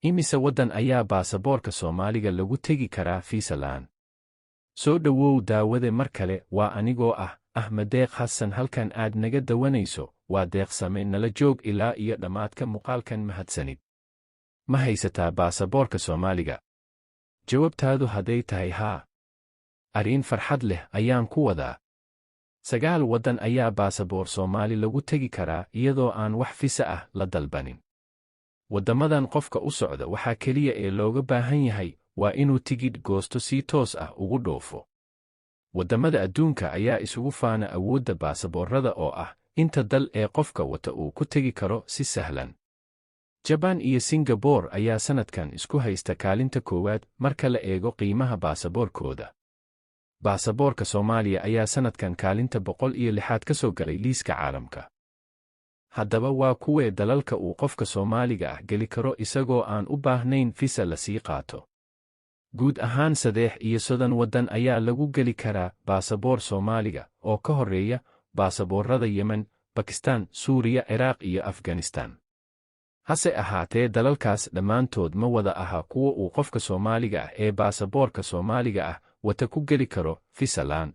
Imise waddan ayaa baasaboorka Soomaaliga lagu tegi karaa fiisa la'aan? Soo dhowow, daawade, mar kale. Waa anigoo ah Ahmed Deeq Xasan. Halkan aad naga dawanayso waa Deeqsame. Nala joog ilaa iyo dhammaadka muuqaalkan. Mahadsanid. Ma haysataa baasaboorka Soomaaliga? Jawaabtaadu hadday tahay haa, arrin farxad leh ayaan ku wadaa. Sagaal waddan ayaa baasaboor Soomaali lagu tegi karaa iyadoo aan wax fisa ah la dalbanin. Waddamadan qofka u socda waxaa keliya ee looga baahan yahay waa inuu tigidh goosto, si toos ah ugu dhoofo. Waddamada adduunka ayaa isugu faana awoodda baasaboorrada, oo ah inta dal ee qofka wata uu ku tegi karo si sahlan. Jabaan iyo Singabore ayaa sannadkan isku haysta kaalinta koowaad marka la eego qiimaha baasaboorkooda. Baasaboorka Soomaaliya ayaa sannadkan kaalinta 106aad ka soo galay liiska caalamka. Haddaba, waa kuwee dalalka uu qofka Soomaaliga ah geli karo isagoo aan u baahnayn fisa la sii qaato? Guud ahaan 33 waddan ayaa lagu geli karaa baasaboor Soomaaliga, oo ka horreeya baasaboorrada Yemen, Bakistan, Suuriya, Ciraaq iyo Afganistan. Hase ahaatee, dalalkaas dhammaantood ma wada aha kuwa uu qofka Soomaaliga ah ee baasaboorka Soomaaliga ah wata ku geli karo fisa la'aan.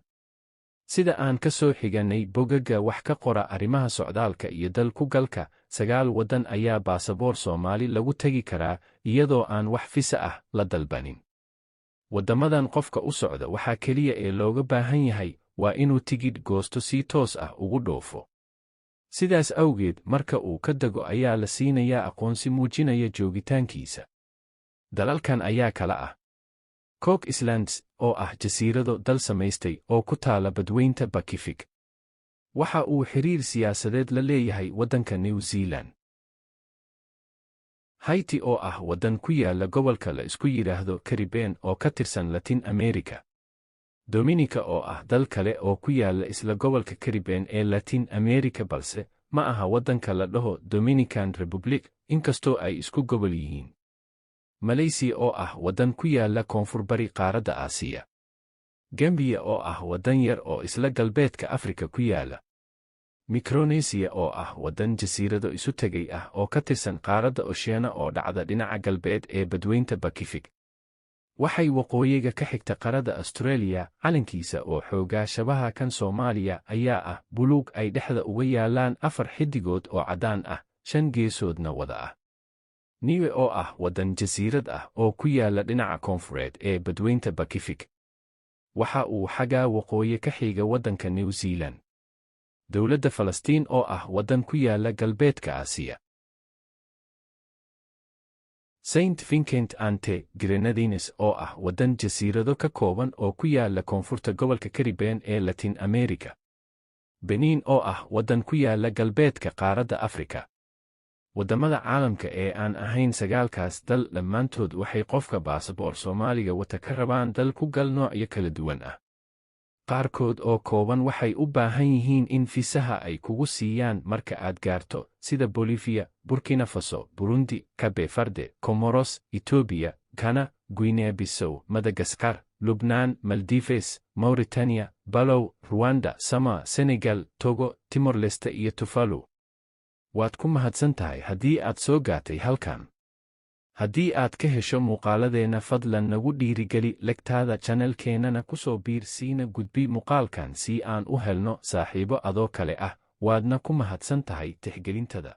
Sida aan ka soo xiganay bogagga wax ka qora arrimaha socdaalka iyo dal ku galka, sagaal waddan ayaa baasaboor Soomaali lagu tegi karaa iyadoo aan wax fisa ah la dalbanin. Waddamadan qofka u socda waxaa keliya ee looga baahan yahay waa inuu tigidh goosto, si toos ah ugu dhoofo. Sidaas awgeed, marka uu ka dego ayaa la siinayaa aqoonsi muujinaya joogitaankiisa. Dalalkan ayaa kala ah: Cook Islands, oo ah jasiirado dal samaystay oo ku taala badweynta Pacific. Waxa uu xiriir siyaasadeed la leeyahay waddanka New Zealand. Haiti, oo ah waddan ku yaala gobolka la isku yidhaahdo Caribbean oo ka tirsan Latin America. Dominica, oo ah dal kale oo ku yaala isla gobolka Caribbean ee Latin America, balse ma aha waddanka la dhaho Dominican Republic, inkastoo ay isku gobol yihiin. Malaysiya, oo ah waddan ku yaala koonfur bari qaaradda Aasiya. Gambiya, oo ah waddan yar oo isla galbeedka Afrika ku yaala. Micronesia, oo ah waddan jasiirado isu tegay ah oo ka tirsan qaaradda Oceania oo dhacda dhinaca galbeed ee badweynta Pacific. Waxay waqooyiga ka xigta qaradda Australia. Calankiisa oo xoogaa shabaha kan Soomaaliya ayaa ah buluug ay dhexda uga yaalaan afar xiddigood oo caddaan ah, shan geesoodna wada ah. Niue, oo ah waddan jasiirad ah oo ku yaala dhinaca koonfureed ee badweynta Pacific. Waxa uu xaggaa waqooyi ka xiga waddanka New Zealand. Dowladda Falastiin, oo ah waddan ku yaala galbeedka Aasiya. Saint Vincent and the Grenadines, oo ah waddan jasiirado ka kooban oo ku yaala koonfurta gobolka Caribbean ee Latin America. Benin, oo ah waddan ku yaala galbeedka qaaradda Afrika. Waddamada caalamka ee aan ahayn sagaalkaas dal dhammaantood waxay qofka baasaboor Soomaaliga wata ka rabaan dal ku gal noocyo kala duwan ah. Qaarkood oo kooban waxay u baahan yihiin in fisaha ay kugu siiyaan marka aad gaarto, sida Bolivia, Burkina Faso, Burundi, Cape Verde, Comoros, Etoobiya, Ghana, Guinea Bissau, Madagaskar, Lubnaan, Maldives, Mauritania, Palau, Ruwanda, Samoa, Senegal, Togo, Timor Leste iyo Tuvalu. Waad ku mahadsan tahay haddii aad soo gaatay halkan. Haddii aad ka hesho muuqaaladeenna, fadlan nagu dhiirigeli like-taada, channel-keennana ku soo biir, siina gudbi muuqaalkan si aan u helno saaxiibo adoo kale ah. Waadna ku mahadsan tahay tixgelintada.